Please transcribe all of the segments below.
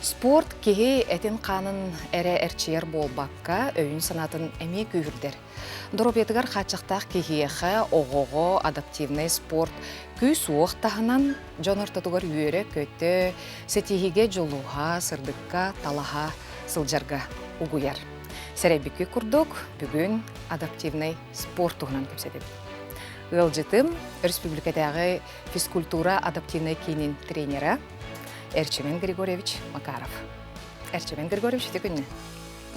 Спорт киһи этин-хаанын эрэ эрчийэр буолбакка, өйүн-санаатын эмиэ күүһүрдэр. Доруобуйатыгар хааччахтаах киһиэхэ, оҕоҕо адаптивнай спорт күүс-уох таһынан дьон ортотугар үөрэ-көтө, ситиһиигэ дьулуһа, сырдыкка талаһа сылдьарга угуйар. Сэрэйбиккит курдук, бүгүн адаптивнай спорт туһунан кэпсэтэбит. Ыалдьытым өрөспүүбүлүкэтээҕи физкультура адаптивнай киинин тренера Эрчимэн Григорьевич Макаров. Эрчимэн Григорьевич, ити күннэ.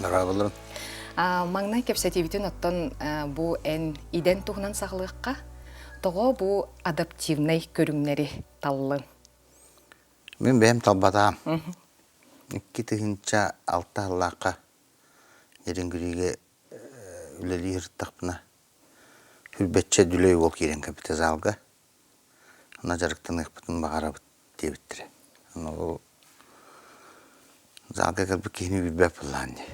Дорооболорун. Маҥнай кэпсэтиибитин оттон бу эн идэн туһунан саҕалыахха. Тоҕо бу адаптивнай көрүҥнэри таллын? Мин бэйэм талбатаҕым. 2006 сыллаахха Нерюнгригэ үлэлии сырыттахпына Үрбэччэ дүлэй уол киирэн кэлбитэ залга. Онно дьарыктаныахпытын баҕарабыт диэбиттэрэ. Ону ол залга кэлбит киһини билбэт буоллаҕын дии.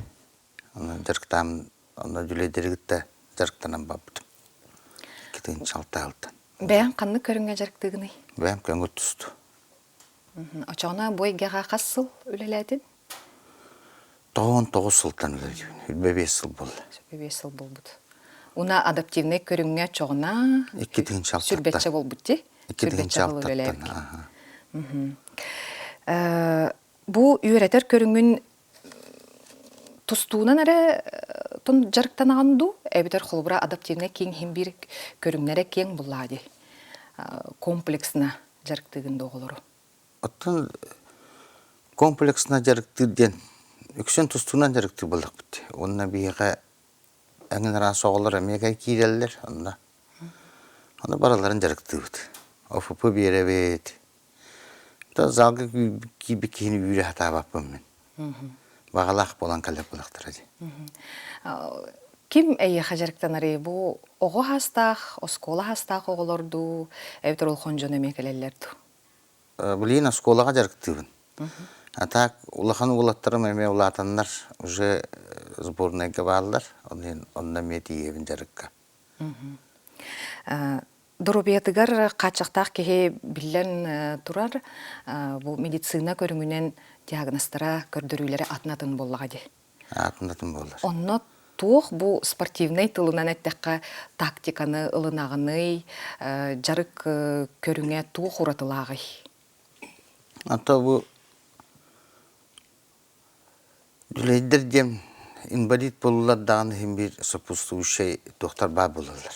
Онно дьарыктаан онно дүлэйдэри кытта дьарыктанан барбытым. 2006 сылтан. Бэйэҥ ханнык көрүҥҥэ дьарыктыыгыный? Бэйэм көҥүл тустуу. Очоҕуна бу эйгэҕэ хас сыл үлэлээтин? 99 сылтан үлэлиибин. 25 сыл буолла. 25 сыл буолбут. Уна адаптивнай көрүҥҥэ очоҕуна 2006-тан. сүрбэччэ буолбут дии? 2006-тан. сыл үлэлээбит. Бу үөрэтэр көрүҥүн тустуунан эрэ дьарыктанаҕын дуу? Эбэтэр холобура адаптивнай киэҥ иһин биир көрүҥнэрэ киэҥ буллаа дии. Комплексно дьарыктыыгын да оҕолору? Оттон комплексно дьарыктыыр диэн үксүн тустуунан дьарыктыыр буоллахпыт. Уонна биһиэхэ эҥин араас оҕолор эмиэ киирэллэр онно. Ону барыларын дьарыктыыбыт. ОФП биэрэбит. То залга киирбит киһини үүрэ сатаабаппын мин. Баҕалаах буолан кэлэр буоллахтара дии. Ким эйиэхэ дьарыктанарый? Бу оҕо саастаах, оскуола саастаах оҕолор дуу, эбэтэр улахан дьон эмиэ кэлэллэр дуу? Билигин оскуолаҕа дьарыктыыбын. А так улахан уолаттарым эмиэ улаатаннар уже сборнайга бааллар. Онно эмиэ тиийэбин дьарыкка. Доруобуйатыгар хааччахтаах киһи биллэн турар, бу медицина көрүҥүнэн диагнозтара, көрдөрүүлэрэ атын-атын буоллаҕа дии. Атын-атын буолар. Онно туох бу спортивнай тылынан эттэххэ тактиканы ылынаҕыный, дьарык көрүҥэ туох уратылааҕый? А то бу Дүлэйдэр диэн инбэлиит буоллулар даҕаны иһин биир сопутствующай туохтар баар буолаллар.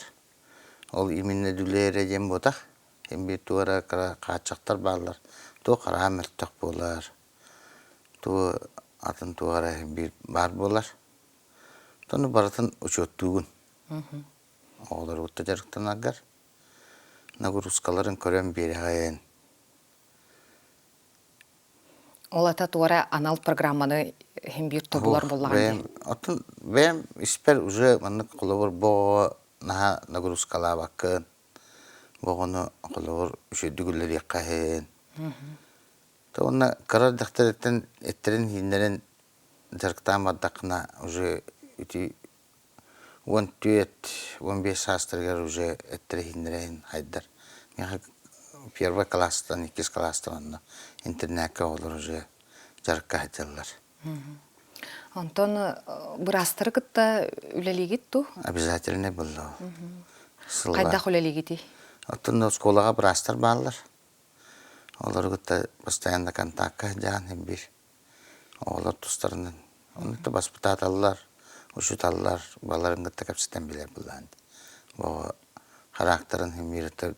Ол именно дүлэй эрэ диэн буотах, иһин биир туох эрэ кыра хааччахтар бааллар, туох хараһа мөлтөх буолар, туох атын туох эрэ иһин биир баар буолар. Ону барытын учуоттуугун. Оҕолору кытта дьарыктанаргар нагрузкаларын көрөн биэрэҕин. Ол ата туора анал программаны иһин биир тобулар буоллаҕын Бэйэм оттон бэйэм испэр уже маннык холобур бу оҕо наһаа нагрузкалаабаккын, бу оҕону холобур үчүгэйдик үлэлиэххэ иһин. То уонна кыра эрдэхтэриттэн эттэрин-ииннэрин дьарыктаан бардаххына уже ити 14, 15 саастарыгар уже эттэрэ-иһиннэрэ хайдар. Миэхэ первый класстан, иккис класстан онно интернакка оҕолор уже дьарыкка сылдьаллар. Онтон быраастары кытта үлэлиигит дуу? Обязательно буолла. Хайдах үлэлиигитий? Оттон оскуолаҕа быраастар бааллар. Олору кытта постоянно контакка сылдьаҕын биир. Оҕолор тустарынан онно баспытааталлар, учууталлар баларын кытта кэпсэтэн билэр былаан. Оҕо характерын химиирэтэ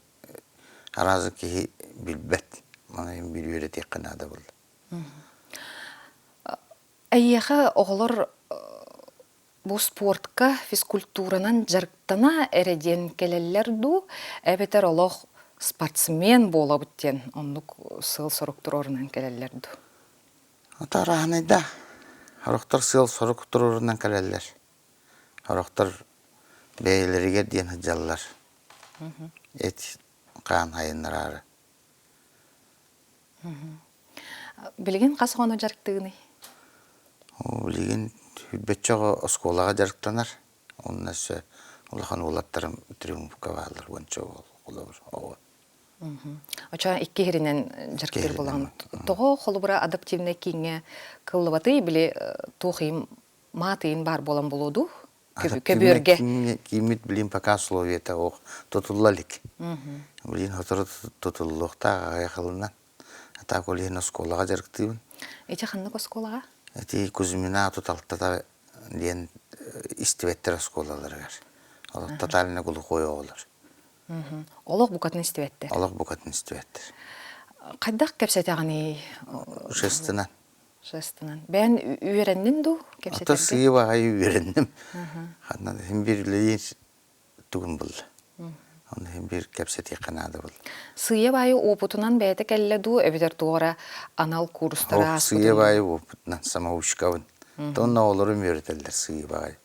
араас киһи билбэт. Маны биир үөрэтиэххэ наада буолла. Эйиэхэ оҕолор бу спортка, физкультуранан дьарыктана эрэ диэн кэлэллэр дуу, эбэтэр олох спортсмен буолабыт диэн оннук сыал-сорук туруорунан кэлэллэр дуу? Ото арааһынайда. Сорохтор сыал-сорук туруорунан кэлэллэр. Сорохтор бэйэлэригэр диэн сылдьаллар. Эт хаан хайыннараары. Билигин хас оҕону дьарыктыыгыный? Билигин сүүрбэччэ оҕо оскуолаҕа дьарыктанар. Онно өссө улахан уолаттарым триумфка бааллар уонча уол холобур оҕо. Очо икки иһиринэн дьарыктыыр буолаҕын. Тоҕо холобура адаптивнай кииҥҥэ кыллыбатый били туох иһин маат иһин баар буолан буолуо дуу? Көбүөргэ. Кииммит билин пока условията ох тутулла илик. Билин сотору тутуллуохтаах аҕыйах ылынан. А так ол иһин оскуолаҕа дьарыктыыбын. Ити ханнык оскуолаҕа? Ити Кузьмина туталтата диэн истибэттэр оскуолаларыгар. Олох тотально глухой оҕолор. Олох букатын истибэттэр. Олох букатын истибэттэр. Хайдах кэпсэтэҕиний? Жестынан. Жестынан. Бэйэн үөрэннин дуу кэпсэтэргэ? Ото сыыйа баҕайы үөрэнним. Ханна син биир үлэлиир тугун булла. Онно син биир кэпсэтиэххэ наада булла. Сыыйа баайы уопутунан бэйэтэ кэллэ дуу, эбэтэр туора анал курстары ааспытын Сыыйа баайы уопутунан самоучкабын. Тонна оҕолорум үөрэтэллэр сыыйа баайы.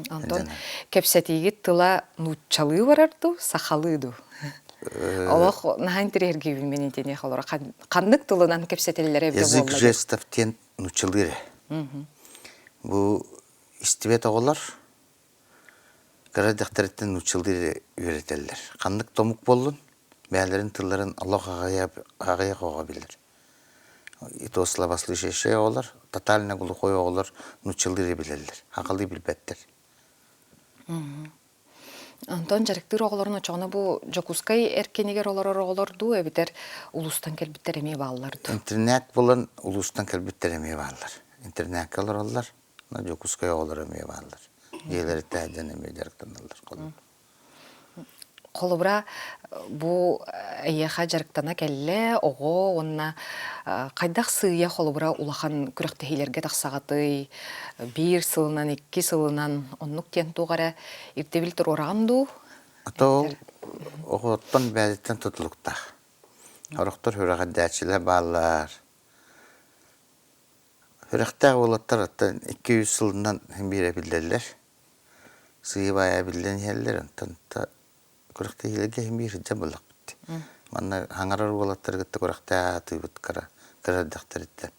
Онтон кэпсэтиигит тыла нууччалыы барар дуу, сахалыы дуу? Олох наһаа интэриэһиргиибин мин итиниэх олоро. Ханнык тылынан кэпсэтэллэрэ эбитэ Язык буолла жестов диэн нууччалыы эрэ. Бу истибэт оҕолор кыра эрдэхтэриттэн нууччалыы эрэ үөрэтэллэр. Ханнык да омук буоллун, бэйэлэрин тылларын олох аҕыйах оҕо билэр. И то слабослышащие оҕолор, тотально глухой оҕолор нууччалыы эрэ билэллэр, аҕалыы билбэттэр. Онтон дьарыктыыр оҕолорун очоҕуна бу Дьокуускай эркинигэр олорор оҕолор дуу эбэтэр улуустан кэлбиттэр эмиэ бааллар дуу? Интернат буолан улуустан кэлбиттэр эмиэ бааллар. Интернакка олороллор, но Дьокуускай оҕолоро эмиэ бааллар. Дьиэлэриттэн дьон эмиэ дьарыктаналлар. Холобура, бу эйиэхэ дьарыктана кэллэ оҕо уонна хайдах сыыйа холобура улахан күрэхтэһиилэргэ тахсаҕытый? Биир сылынан, икки сылынан оннук диэн туох эрэ ирдэбил туруораҕын дуу? А то ол оҕоттон бэйэтиттэн тутулуктаах. Сорохтор сүрэҕэлдьээччилэр бааллар. Сүрэхтээх уолаттар оттон 2-3 сылынан син биир эбиллэллэр. Сыыйа-баайа эбиллэн иһэллэр, онтон күрэхтэһиилэргэ иһин биир сылдьан буоллахпыт. Манна хаҥарар уолаттары кытта күрэхтээх аатыыбыт кыра кыра эрдэхтэриттэн.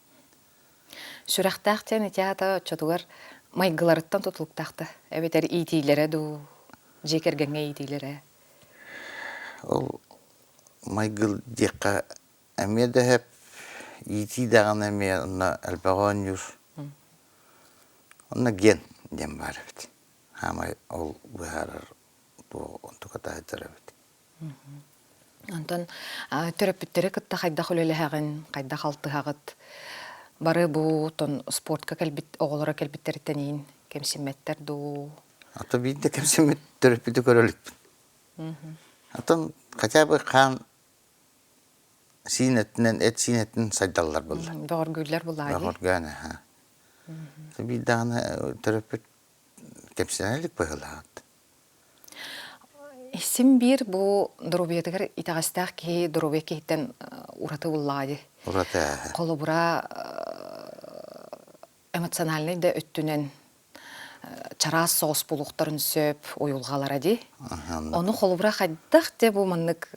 Сүрэхтээх диэн ити аата оччотугар майгыларыттан тутулуктаах да эбэтэр иитиилэрэ дуу, дьиэ кэргэҥҥэ иитиилэрэ? Ол майгыл диэххэ эмиэ да сөп, иитии даҕаны эмиэ онно элбэҕи оонньуур. Онно ген диэн баар эбит. Хаамай ол быһаарар туох онтуката сылдьар эбит. Онтон төрөппүттэри кытта хайдах үлэлэһэҕин, хайдах алтыһаҕыт? Бары бу тон спортка кэлбит оҕолоро кэлбиттэриттэн иин кэмсиммэттэр дуу? А то биирдэ кэмсиммит төрөппүтү көрө иликпин. Оттон хотя бы хаан сиин өттүнэн, эт сиин өттүнэн сайдаллар буолла. Бөҕөргүүллэр булаа дии. Бөҕөргөөн аһа. Биир даҕаны төрөппүт кэпсэнэ илик быһыылаах. Син биир бу доруобуйатыгар итэҕэстээх киһи доруобуйа киһиттэн ураты буллаҕа дии. Ураты аһа. Холобура эмоциональнай да өттүнэн чараас соҕус буолуохтарын сөп уйулҕалара дии. Ону холобура хайдах те бу маннык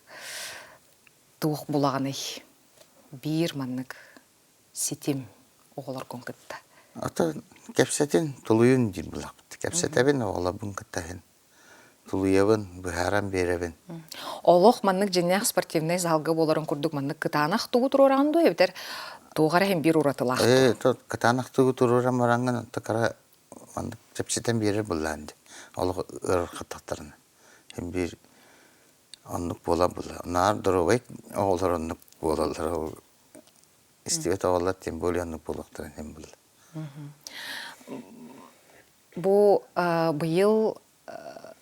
туох булаҕыный? Биир маннык ситим оҕолоргун кытта. Ата кэпсэтин, тулуйун диир булахпыт. Кэпсэтэбин оҕолорбун кытта иһин. Тулуйабын, быһааран биэрэбин. Олох маннык дьиҥнээх спортивнай залга буоларын курдук маннык кытаанах тугу туруораҕын дуо эбэтэр туох эрэ иһин биир уратылаах Ээ, то кытаанах тугу туруоран бараҥҥын онто кыра маннык чэпчэтэн биэрэр буллаан дии. Олох ыарырҕаттахтарына. Син биир оннук буола була. Наар доруобай оҕолор оннук буолаллар. Ол истибэт оҕолор тем более оннук буолуохтарын иһин булла. Бу быйыл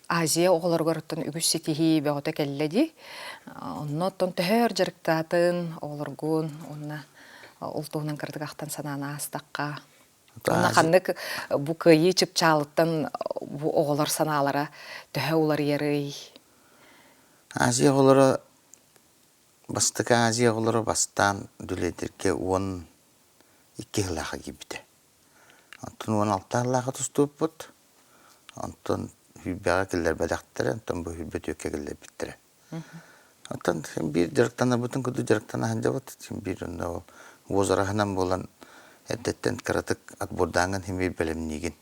Азия оҕолоругар оттон үгүс ситиһии бөҕөтө кэллэ дии. Онно оттон төһө өр дьарыктаатын оҕолоргун уонна ол туһунан кыратык ахтан санаан аастахха. Уонна ханнык бу кыайыы чыпчаалыттан бу оҕолор санаалара төһө уларыйарый? Азия оҕолоро бастакы Азия оҕолоро бастаан Дүлэйдэргэ 12 сыллаахха киирбитэ. Онтон 16 сыллаахха тустубуппут. Онтон сүүрбэҕэ киллэрбэтэхтэрэ, онтон бу сүүрбэ түөккэ киллэрбиттэрэ. Оттон биир дьарыктанарбытын курдук дьарыктана сылдьабыт. Син биир онно ол возраһынан буолан эрдэттэн кыратык отбордааҥҥын син биир бэлэмниигин.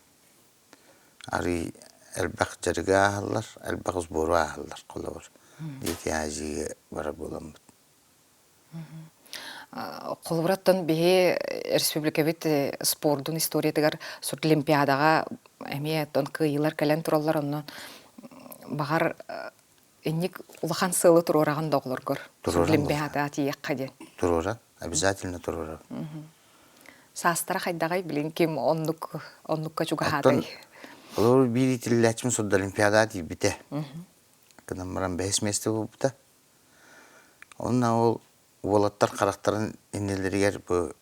Арыый элбэх дьарыгы ааһаллар, элбэх сбору ааһаллар холобур. Диэки Азияга барар буоламмыт. Холобураттан биһи республикабыт спордун историятыгар Сурдлимпиадаҕа эмиэ оттон кыайыылар кэлэн тураллар онно баҕар инник улахан сыалы туруораҕын да оҕолоргор Сурдлимпиадаҕа тиийиэххэ диэн. Туруоран, обязательно туруоран. Саастара хайдаҕай билин ким оннук оннукка чугаһаатай? Холобур биир итиллээччим Сурдолимпиадаҕа тиийбитэ. Гынан баран бэһис миэстэ буолбута. Уонна ол уолаттар харахтарын иннилэригэр бу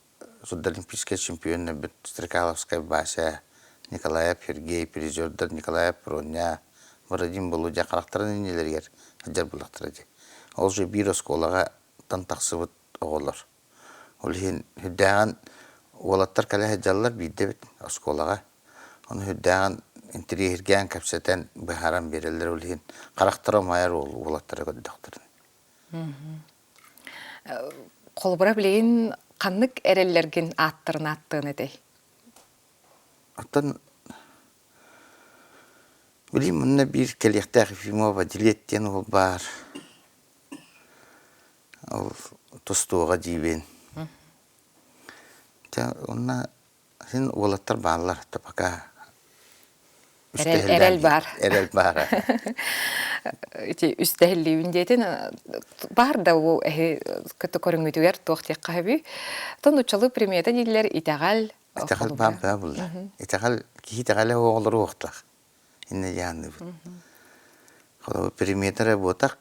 сурдолимпийскай чемпионнарбыт Стрекаловскай Вася, Николаев Сергей, призердар Николаев Проня, Бородин Володя харахтарын иннилэригэр сылдьар буоллахтара дии. Ол же биир оскуолаҕа тан тахсыбыт оҕолор. Ол иһин сүрдээҕин уолаттар кэлэ сылдьаллар биирдэ эбит оскуолаҕа. Ону сүрдээҕин интэриэһиргээн кэпсэтэн быһааран биэрэллэр ол иһин харахтара умайар уол уолаттара көрдөхтөрүнэ. Холобура билигин ханнык эрэллэргин ааттарын ааттыан этэй? Оттон билигин манна биир кэлиэхтээх Ефимова Дилет диэн уол баар. Ол тустууга диибин. Дьэ уонна син уолаттар бааллар да пока Эрэл, эрэл баар. Эрэл баара. Ити үстэһиллиибин диэтин баар да бу эһи кытта көрүҥҥүтүгэр туох диэххэ сөбүй. Оттон нууччалыы примета дииллэр итэҕэл. Итэҕэл баар баа булла. Итэҕэл киһи итэҕэлэ оҕолору уохтаах. Иннэ дьаанныбыт. Холобур примета эрэ буотах.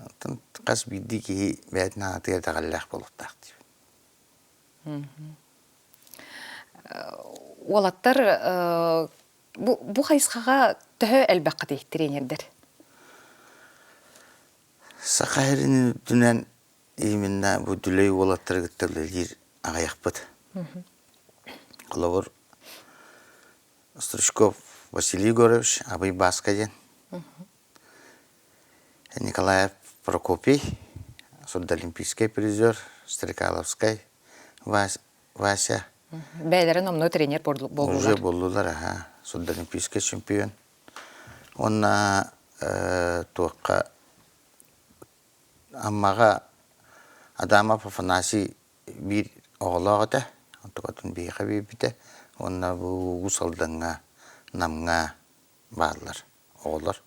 Оттон хас биирдии киһи бэйэтин аатыгар итэҕэллээх буолуохтаах диибин. Уолаттар бу, бу хайысхаҕа төһө элбэххитий тренердэр? Саха сирин үрдүнэн именно бу Дүлэй уолаттары кытта үлэлиир аҕыйахпыт. Холобур, Стручков Василий Егорович, Абый Бааска диэн. Николаев Прокопий, сурдолимпийскай призер, Стрекаловскай Вася. Бэйэлэрин номнуо тренер буоллулар. Уже буоллулар, аха. Сурдолимпийскай чемпион. Уонна туохха Аммаҕа Адамов Афанасий биир оҕолоох этэ, онтукатын биһиэхэ биэрбитэ уонна бу Уус Алдаҥҥа, Намҥа бааллар оҕолор.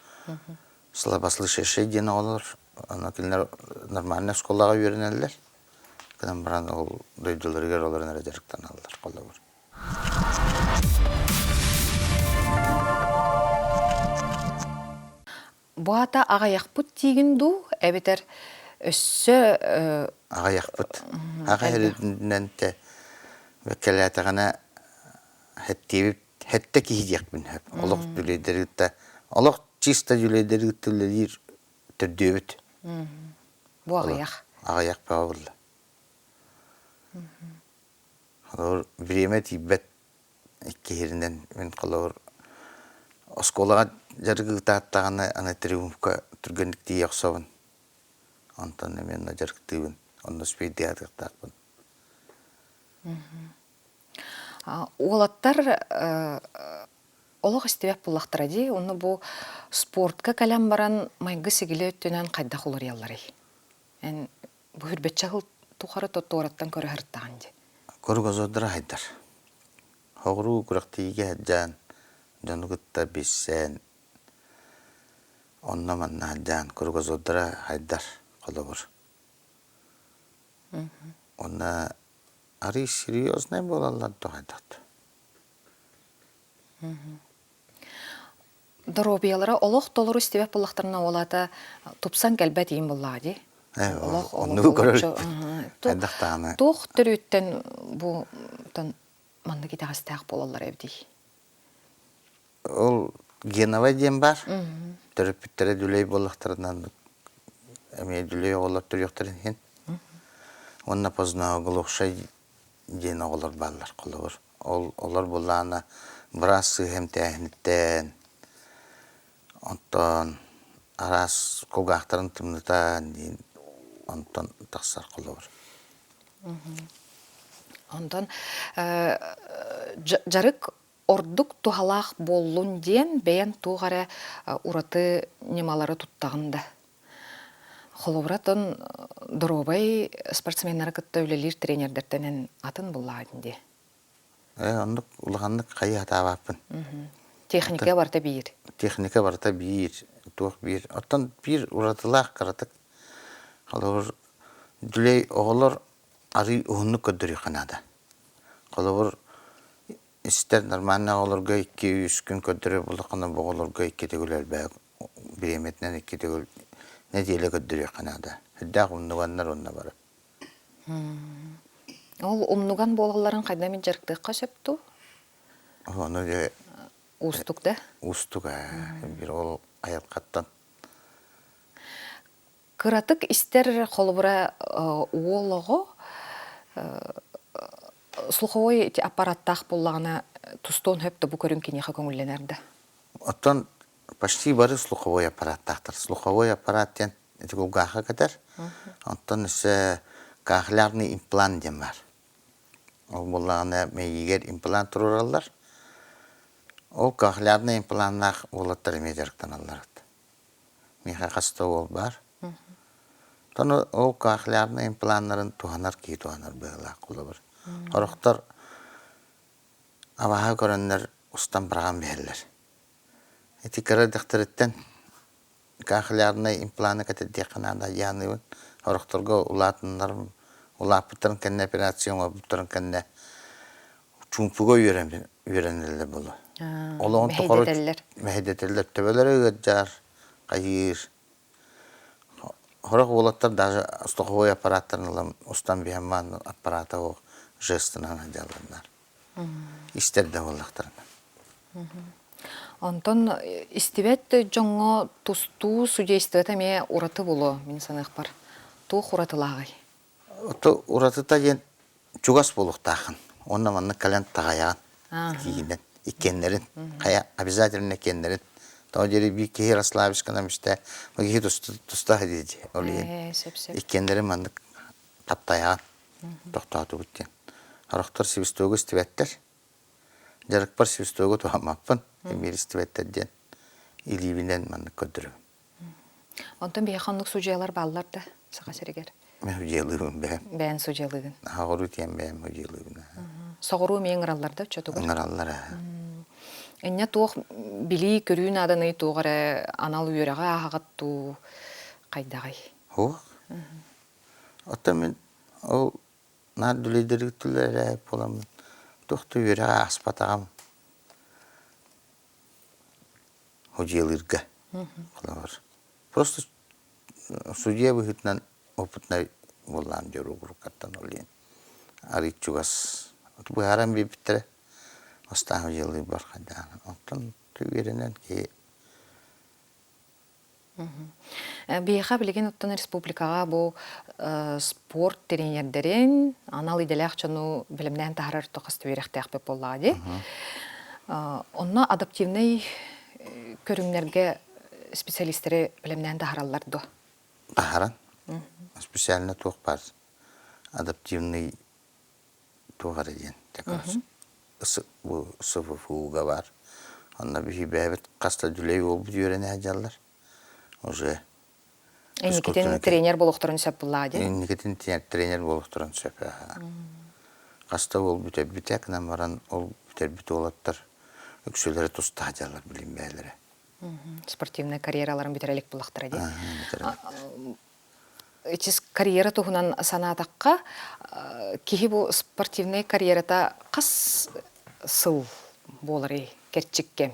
Слабослышащие диэн оҕолор, аны кинилэр нормальнай оскуолаҕа үөрэнэллэр, гынан баран ол дойдуларыгар олорон эрэ дьарыктаналлар холобур. Бу аата аҕыйахпыт диигин дуу, эбэтэр өссө Аҕыйахпыт. Аҕа эринэн те кэлээтэҕинэ хэттиэбит хэттэ киһи диэхпин сөп. Олох дүлэйдэри кытта олох чисто дүлэйдэри кытта үлэлиир төрдүөбүт. Бу аҕыйах. Аҕыйах бөҕө буолла. Холобур, бириэмэ тиийбэт иккиһиринэн мин холобур оскуолаҕа дьарык ыытааттаҕына аны триумфка түргэнник тиийэ охсобун. Онтон эмиэ онно дьарыктыыбын. Онно успейдыы атыахтаахпын. Уолаттар олох истибэт буоллахтара дии. Онно бу спортка кэлэн баран майгы-сигили өттүнэн хайдах уларыйалларый? Эн бу хүрбэччэ сыл тухары туораттан көрө сырыттаҕын дии. Кругозордара хайдар. Хоҕуруу күрэхтиигэ сылдьан, дьону кытта билсэн, онно-манна сылдьан кругозордара хайдар холобур. Уонна арыый серьезнай буолаллар да хайдах Доруобуйалара олох толору истибэт буоллахтарына ол аата тупсан кэлбэт иин буоллаҕа дии. Олох оннугу көрөр хайдах даҕаны туох төрүттэн бу маннык итэҕэстээх буолаллар эбитий? Ол геновай диэн баар. Төрөппүттэрэ дүлэй буоллахтарынан эмиэ дүлэй оҕолор төрүөхтэрин иһин. Уонна позднооглухшай диэн оҕолор бааллар холобур. Ол олор буллаҕына быраас сыыһа эмтээһиниттэн, онтон араас кулгаахтарын тымнытан диэн онтон тахсар холобур. Онтон дьарык ордук туһалаах буоллун диэн бэйэн туох эрэ ураты ньымалары туттаҕын да. Холобура, оттон доруобай спортсменнары кытта үлэлиир тренердэртэн атын буллаҕын дии. Оннук улаханнык хайыы сатаабаппын. Техника барыта биир. Техника барыта биир, туох биир. Оттон биир уратылаах кыратык. Холобур, дүлэй оҕолор арыый уһуннук көрдөрүөххэ наада. Холобур, истэр нормальный оҕолорго 2-3 күн көрдөрөр буоллаххына, бу оҕолорго икки төгүл элбэх бириэмэтинэн икки төгүл нэдиэлэ көрдөрүөххэ наада. Үрдээх умнуганнар онно бары. Ол умнуган буолалларын хайда эмит дьарыктыахха сөп дуу? Ону дьэ Уустук да? Уустук ээ. Биир ол айылҕаттан. Кыратык истэр холобура уол оҕо слуховой ити аппараттаах буоллаҕына тустуон сөп да бу көрүҥ киниэхэ көҥүллэнэр да? Оттон почти бары слуховой аппараттаахтар. Слуховой аппарат диэн ити кулгаахха кэтэр. Оттон өссө кохлеарный имплант диэн баар. Ол буоллаҕына мэйиигэр имплант туруораллар. Ол кохлеарный импланнаах уолаттар эмиэ дьарыктаналлар. Миэхэ хас да уол баар. Оттон ол кохлеарный импланнарын туһанар киһи туһанар быһыылаах холобур. Сорохтор абааһы көрөннөр устан быраҕан биһэллэр. Ити кыра эрдэхтэриттэн кохлеарнай импланы кэтэрдиэххэ наада дьаныыбын. Сорохторго улаатыннарым улааппыттарын кэннэ операция оҥорбуттарын кэннэ чуумпуга үөрэнэллэр буолуо. Олоҕун тухары мэһэйдэтэллэр. Төбөлөрө ыалдьар, хайыыр. Сорох уолаттар даже слуховой аппараттарын ылан устан биһэн маан аппарата ол жестынан сылдьаллар. Истэр да буоллахтарына. Онтон истибэт дьоҥҥо тустуу судействота эмиэ ураты буолуо мин саныахпар. Туох уратылааҕый? Уратыта диэн чугас буолуохтааххын. Уонна маннык кэлэн таҕайаҕын киинэн иккиэннэрин хайа обязательно иккиэннэрин тоҕо диэри биир киһи расслабишь гынан истэ бу киһи туста дии ол иһин иккиэннэрин маннык таптайаҕын тохтоотубут диэн сорохтор свистогу истибэттэр дьарыкпар свистогу туһаммаппын эмиэ истибэттэр диэн илиибинэн маннык көрдөрөбүн Онтон биһиэхэ оннук судьуйалар бааллар да Саха сиригэр? Мин судьуйалыыбын бэйэм. Бэйэн судьуйалыыгын? Соҕуруу тиийэн бэйэм судьуйалыыбын. Соҕуруу эмиэ ыҥыраллар да оччотугар? Ыҥыраллар ээ. Инньэ туох билии-көрүү нааданый туох эрэ анал үөрэҕи ааһаҕыт дуу хайдаҕый? Суох. Оттон мин ол наар дүлэйдэргиттилэр эрэ буоламмын туох да үөрэҕи ааспатаҕым. Судьуйалыырга холобур. Просто судьуйа быһыытынан опытнай буоллаан дьоруо урууккаттан ол диэн арыый чугас быһааран биэрбиттэрэ бастаан судьуйалыырбар хайдаан оттон үөрэнэн киһи Биһиэхэ билигин оттон республикаҕа бу спорт тренердэрин анал идэлээх дьону бэлэмнээн таһаарар хас да үөрэхтээхпит буоллаҕа дии. Онно адаптивнай көрүҥнэргэ специалистэри бэлэмнээн таһаараллар дуо? Таһааран. Специально туох баар адаптивный туох эрэ диэн бу СФФУ-га баар. Онно биһи бэйэбит хас да дүлэй уолбут үөрэнэ сылдьаллар. Уже Инникитин тренер буолуохтарын сөп буллаа дии. Инникитин тренер буолуохтарын сөп. Хас да уол бүтэрбитэ гынан баран ол бүтэрбит уолаттар үксүлэрэ туста сылдьаллар билин бэйэлэрэ. Спортивнай карьераларын бүтэрэ илик буллахтара дии. Ичис карьера туһунан санаатахха, киһи бу спортивнай карьерата хас сыл буоларый кэрчик кэм?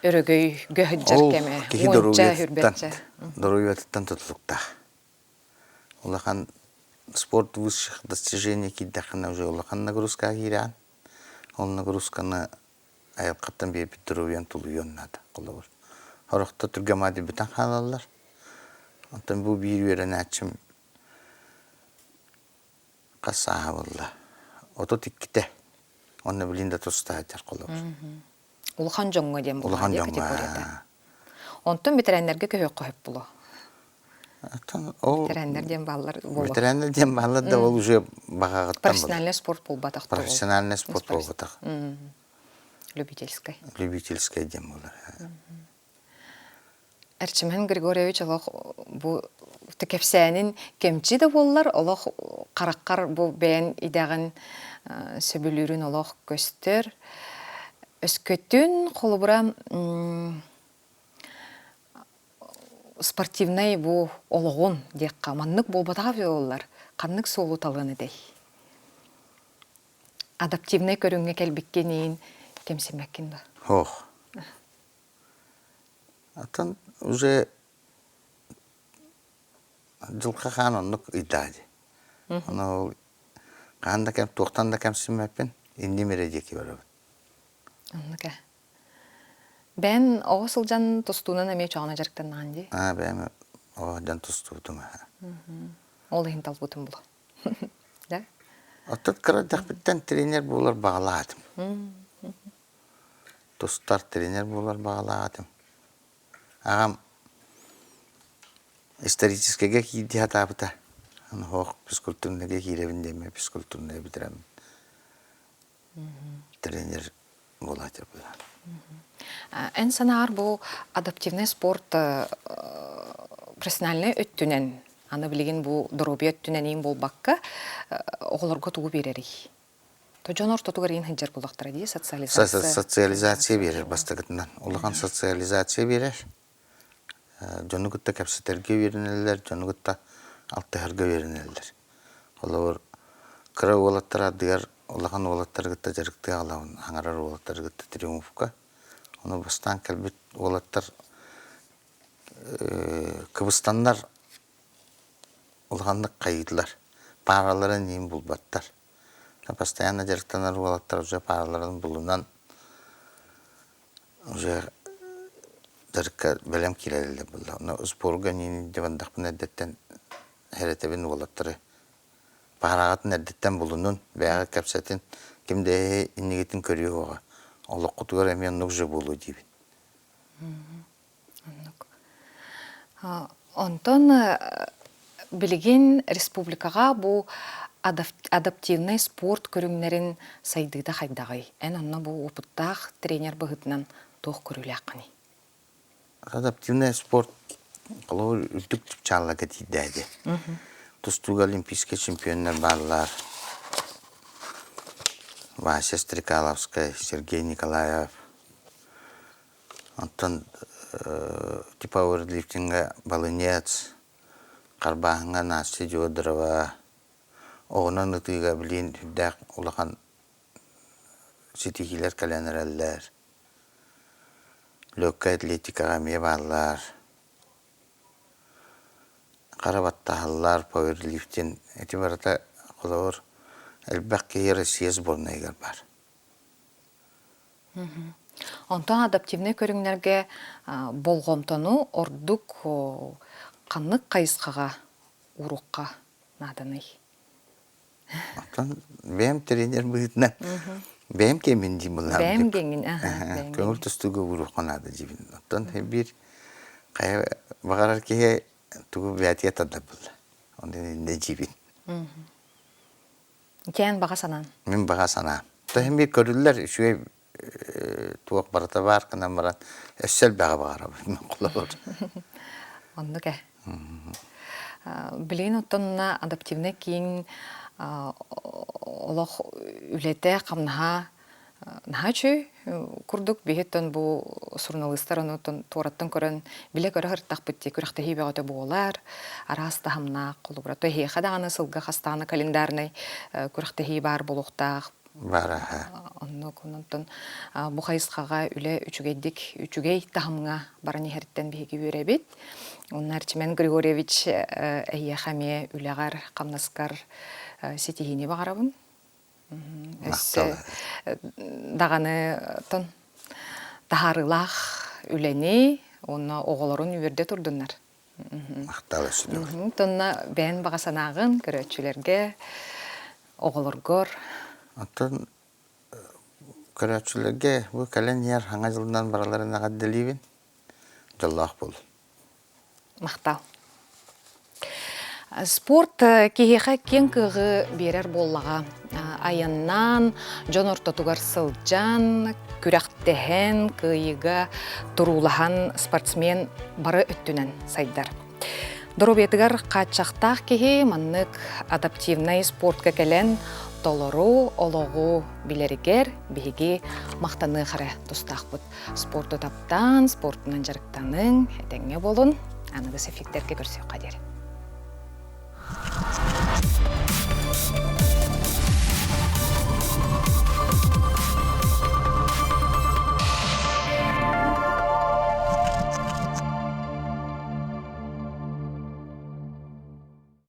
Өрөгөйгө сылдьар кэмэ, киһи уонча, хүрбэтчэ. Доруобуйатыттан тутулуктаах. Улахан спорт высших достижений киирдэххинэ уже улахан нагрузкаҕа киирэҕин. Ол нагрузканы айылҕаттан биэрбит доруобуйаҥ тулуйуон наада холобур. Сорохтор түргэн маадыйбытан хаалаллар. Онтон бу биир үөрэнээччим хас сааһа буолла? 32-тэ. Онно билин да туста сылдьар холобур. Улахан дьоҥҥо диэн Улахан дьоҥҥо. Онтон бэтэрээннэргэ көһүөххэ сөп буолуо. Оттон ол Бэтэрээннэр диэн бааллар буолуо. Бэтэрээннэр диэн бааллар да ол уже баҕаҕыттан Профессиональный спорт буолбатах. Профессиональный спорт буолбатах. Любительскай. Любительскай диэн буолар. Эрчимэн Григорьевич олох бу кэпсээнин кэмчи да буоллар, олох хараххар бу бэйэн идэҕин сөбүлүүрүн олох көстөр. Өскөтүн холобура спортивнай бу олоҕун диэххэ маннык буолбатаҕа буоллар, ханнык суолу талыан этэй? Адаптивнай көрүҥҥэ кэлбиккиниин кэмсиммэккин дуо? Ох. Атын уже дьылҕа хаан оннук ыйдаа дии. Ону ол хаан да кэм туохтан да кэмсиммэппин, инним эрэ диэки барабын. Оннук ээ. Бэйэн оҕо сылдьан тустуунан эмиэ чоҕуна дьарыктаннаҕын дии? Аа, бэйэм оҕо сылдьан тустубутум аһа. Ол иһин талбытым буолуо. Да? Оттон кыра эрдэхпиттэн тренер буолар баҕалаах этим. Тустар тренер буолар баҕалаах этим. Аҕам историческайга киирдии сатаабыта. Оһох физкультурныйга киирэбин диэммин физкультурнай бүтэрэммин тренер буолааччы Эн санааҕар бу адаптивнай спорт профессиональнай өттүнэн, аны билигин бу доруобуйа өттүнэн иин буолбакка, оҕолорго тугу биэрэрий? То дьон ортотугар иин сылдьар буоллахтара дии, социализация. Социализация биэрэр бастакытынан. Улахан социализация биэрэр. Дьону кытта кэпсэтэргэ үөрэнэллэр, дьону кытта алтыһарга үөрэнэллэр. Холобур, кыра уолаттар ардыгар улахан уолаттары кытта дьарыктыы аҕалабын, аҥарар уолаттары кытта триумфка. Ону бастаан кэлбит уолаттар кыбыстаннар улаханнык хайыылар, паараларын иин булбаттар. Постоянно дьарыктанар уолаттар уже паараларын булунан уже дьарыкка бэлэм киирэллэр буолла. Ону спорга иин илдьэ бардахпына эрдэттэн эрэтэбин уолаттары паараҕытын эрдэттэн булунун, бэйэҕит кэпсэтин, ким да иннигитин көрүө уоҕа. Олоххутугар эмиэ оннук же буолуо диибин. Оннук. Онтон билигин республикаҕа бу адаптивнай спорт көрүҥнэрин сайдыыта хайдаҕый? Эн онно бу опыттаах тренер быһыытынан туох көрүүлээххиний? Адаптивнай спорт холобур үрдүк чыпчаалларга тиийдээди. Тустууга олимпийскай чемпионнар бааллар. Вася Стрекаловскай, Сергей Николаев, Оттон пауэрлифтингэ Балынец, харбааһыҥҥа Настя Федорова, оҕунан ытыыга билигин сүрдээх улахан ситиһиилэр кэлэн эрэллэр. Легкай атлетикаҕа эмиэ бааллар. Хара баттаһаллар, пауэрлифтинг ити барыта холобур элбэх киһи Россия сборнайыгар баар. Онтон адаптивнай көрүҥнэргэ болҕомтону ордук ханнык хайысхаҕа ууруохха нааданый? Оттон бэйэм тренер быһыытынан бэйэм киэммин дии былаам. Бэйэм киэҥҥин, Көҥүл тустууга ууруохха наада диибин. Оттон биир хайа баҕарар киһи тугу бэйэтигэр тардар буолла. Онон иннэ диибин. Кээн баҕа санаан. Мин баҕа санаам. Тоһин биир көрүллэр үчүгэй туох барыта баар гынан баран өссө элбэҕи баҕарабын холобур. Оннук ээ. Билигин оттон адаптивнай киин олох үлэтэ, хамнаһа наһаа үчүгэй курдук биһиттэн бу суруналыыстар ону туораттан көрөн билэ-көрө сырыттахпыт дии күрэхтэһии бөҕөтө буолар араас таһымнаах холобура то эһиэхэ даҕаны сылга хастаана календарнай күрэхтэһии баар буолуохтаах баар оннук онтон бу хайысхаҕа үлэ үчүгэйдик үчүгэй таһымҥа баран иһэриттэн биһиги үөрэбит уонна Арчимен Григорьевич эһиэхэ эмиэ үлэҕэр хамнаскар ситиһиини баҕарабын Өссө даҕаны тон таһаарыылаах үлэни уонна оҕолорун үөрдэ турдуннар. Махтал өссө Тонна бэйэн баҕа санааҕын көрөөччүлэргэ, оҕолоргор. Оттон көрөөччүлэргэ бу кэлэн иһэр хаҥа дьылынан бараларын эҕэрдэлиибин. Дьоллоох буолун. Махтал. Спорт киһиэхэ киэҥ кыаҕы биэрэр буоллаҕа. Айаннаан, дьон ортотугар сылдьан, күрэхтэһэн, кыайыыга туруулаһан спортсмен бары өттүнэн сайдар. Доруобуйатыгар хааччахтаах киһи маннык адаптивнай спортка кэлэн толору олоҕу билэригэр биһиги махтаныах эрэ тустаахпыт. Спорту таптаан, спортунан дьарыктаныҥ, этэҥҥэ буолун. Аныгыс эфирдэргэ көрсүөххэ диэри.